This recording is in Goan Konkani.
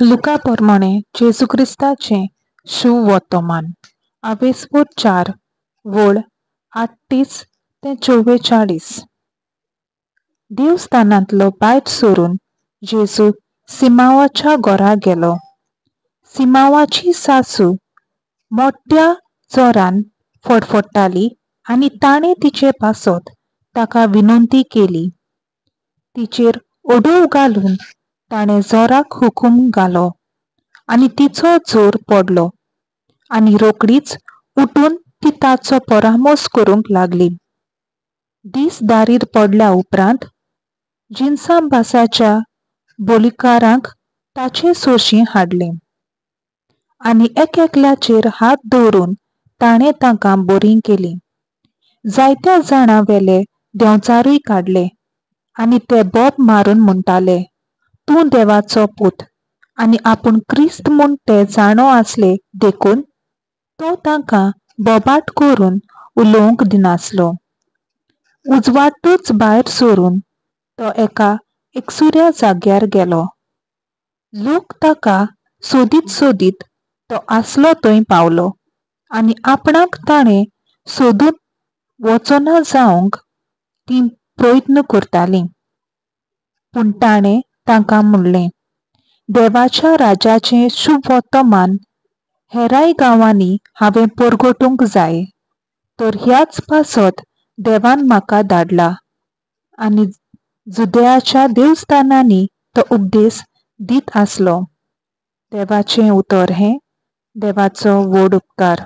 लुका पोरमाणें जेजू क्रिस्ताचें शुवर्तमान आवेस्पोर 4 वळ 38 ते 44. देवस्थानांतलो भायर सरून जेजू सिमांवाच्या घरा गेलो. सिमांवाची सासू मोठ्या जोरान फडफडटाली आनी ताणें तिचे पासत ताका विनंती केली. तिचेर ओडोव घालून ताणें जोराक हुकूम घालो आनी तिचो जोर पडलो आनी रोखडीच उठून ती ताचो परामोस करूंक लागली. दीस दारीर पडल्या उपरांत जिनसांबासाच्या बोलिकारांक ताचे सोशी हाडले आनी एकएकल्याचेर हात दवरून ताणें तांकां बरीं केलीं. जायत्या जाणां वेले देंवचारूय काडले आनी ते बोब मारून म्हणटाले, तूं देवाचो पूत. आनी आपूण क्रिस्त म्हूण ते जाणो आसले देखून तो तांकां बोबाट करून उलोवंक दिनासलो. उजवाडूच भायर सरून तो एका एकसुऱ्या जाग्यार गेलो. लोक ताका सोदीत सोदीत तो आसलो थंय पावलो आनी आपणाक ताणें सोदून वचना जावंक तीं प्रयत्न करतालीं. पूण ताणें तांकां म्हणलें, देवाच्या राज्याचें शुभवर्तमान हेराय गांवांनी हांवें परगटूंक जाय, तर ह्याच पासत देवान म्हाका धाडला. आनी जुदेयाच्या देवस्थानांनी तो उपदेस दीत आसलो. देवाचें उतर हें. देवाचो व्हड उपकार.